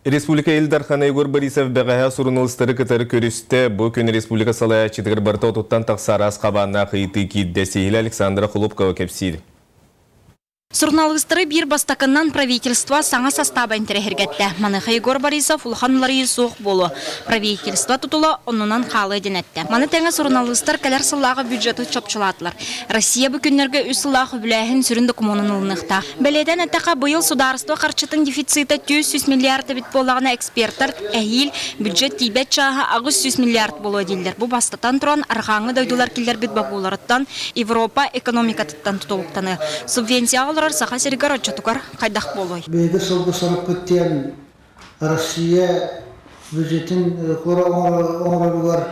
Республика Ил Дархана Егор Борисов бэҕэһээ суруналыыстары кытары көрүстэ. Бу күн республика салайааччытыгар барыта отуттан тахса араас хабааннаах ыйытыы киирдэ. Сиһилэ Александра Хлопкова кэпсиир. Суруналыыстары биир бастакынан правительство саҥа састааба интэриэһиргэттэ. Маныаха Егор Борисов улахан уларыйыы суох буолуо, правительство тутула оннунан хаалыа диэн эттэ. Маны тэҥэ суруналыыстар кэлэр сыллааҕы бюджеты чопчулаатылар. Россия бу күннэргэ үс сыллаах үбүлээһин сүрүн докумуонун ылыныахтаах. Бэлиэтээн эттэххэ, быйыл судаарыстыба харчытын дефицита 400 миллиард эбит буоллаҕына, экспертэр эһиил бюджет тиийбэт чааһа 800 миллиард буолуо дииллэр. Бу бастатан туран, арҕааҥҥы дойдулар киллэрбит бобууларыттан Европа экономикатыттан тутулуктаныа. Субвенцияҕа олорор Саха сиригэр оччотугар хайдах буолуой? Биһиги сылгы сорукпут диэн Россия бюджетин оҥороругар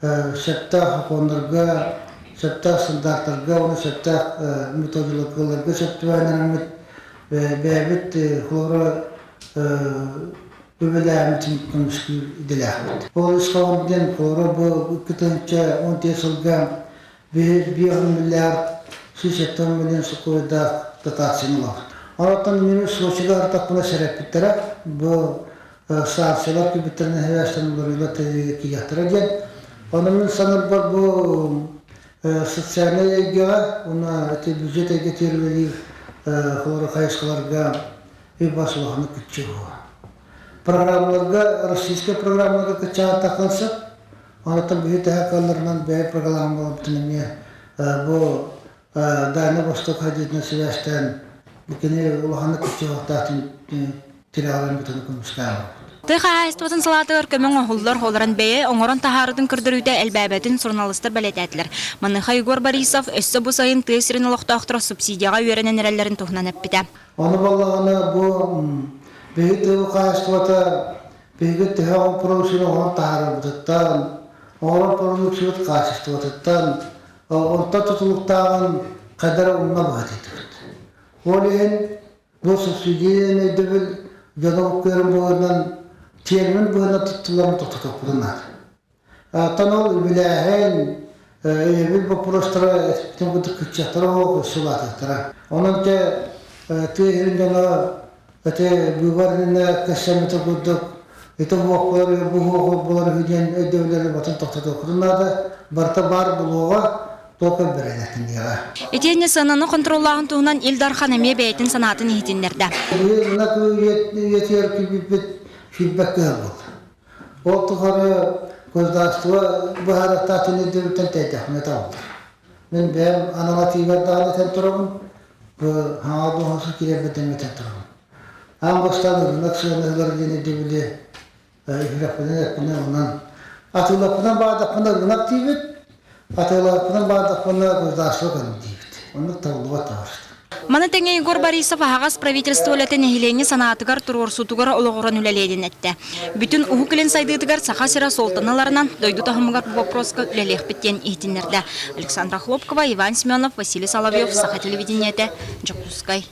сөптөөх сокуоннарга, сөптөөх стандартарга уонна сөптөөх методикаларга сөп түбэһиннэрэммит бэйэбит холобура үбүлээһиммитин көмүскүүр идэлээхпит. Ол ис хоһоон диэн холобура бу 2010 сылга биир миллиард 170 миллион сокуойдаах дотацияны ылабыт. Онтон мин Сочига артахпына сэрэппиттэрэ бу санкциялар күүппүттэринэн сибээстэн уларыйыылар киириэхтэрэ диэн. Ону мин саныырбар бу социальнай эйгэҕэ уонна ити бюджет эйгэтигэр үлэлиир холоро хайысхаларга үп-ас улаханнык күччү буолуо. Программаларга, российскай программаларга кыччаатахха сөп. Онтон биһи төһө кыалларынан бэйэ программаларбытын эмиэ бу Дальнай Восток хайдыытынан сибээстээн бу кини улаханнык күччү тирэҕирэн бүтүн көмүскээн Тыа хаһаайыстыбатын салаатыгар көмө оҥоһуллар, олорон бэйэ оҥорон таһаарытын көрдөрүүтэ элбээбэтин суруналыыстар бэлиэтээтилэр. Маныаха Егор Борисов өссө бу сайын тыа сирин олохтоохторо субсидияҕа үөрэнэн эрэллэрин туһунан эппитэ. Ону буоллаҕына бу биһиги тыа хаһаайыстыбата биһиги төһө продукцияны оҥорон таһаарарбытыттан, оҥорор продукциябыт хаачыстыбатыттан, онтон тутулуктааҕын хайдах эрэ умна быһыытыйдыбыт. Ол иһин Бу субсидия өйдөбүл дьону көрөн быһыынан термин быһыынан туттулларын тохтотуохпутун наада. Оттон ол үбүлээһин, өйөбүл боппуруостара эппитин курдук кыччаттара оһох өссө улаатыахтара. Онон те тыа сирин дьоно ити быыбар иннинэ кэссэммитин курдук ити уһуох буолар үһү, бу уһуох буолар үһү диэн өйдөбүллэри батын тохтотуохпутун наада. Барыта баар буолуоҕа. Туохха бэрэлэтиниэҕэ. Итиэннэ сыананы хонтуруоллааһын туһунан Ил Дархан эмиэ бэйэтин санаатын иһитиннэрдэ. Ынах үйэтигэр күүппүт сүүрбэт кыһыл буолла. Ол тухары государство быһаарыахтаах өйдөбүлтэн тэйдэхпинэ табыллар. Мин бэйэм аналатыыбар даҕаны этэн турабын, бу хаҥа дуоһунаска киирэрбиттэн этэн турабын. Аан бастаан ырынак сыанаһылар диэн өйдөбүлү Үһүрэхпинэн эппинэн онон атыылаппынан баардахпына ырынак диибит, атыылаппынан баардахпына государство көрүн диибит. Оннук табыллыбат табарыста. Маны тэҥэ Егор Борисов аһаҕас правительство үлэтэ нэһилиэнньэ санаатыгар туруорсуутугар олоҕуран үлэлиэн эттэ. Бүтүн Уһук Илин сайдыытыгар Саха сирэ суолтаны ыларынан дойду таһымыгар бу боппуруоска үлэлиэхпит диэн иһитиннэрдэ. Александра Хлопкова, Иван Семенов, Василий Соловьев, Саха телевидениетэ, Дьокуускай.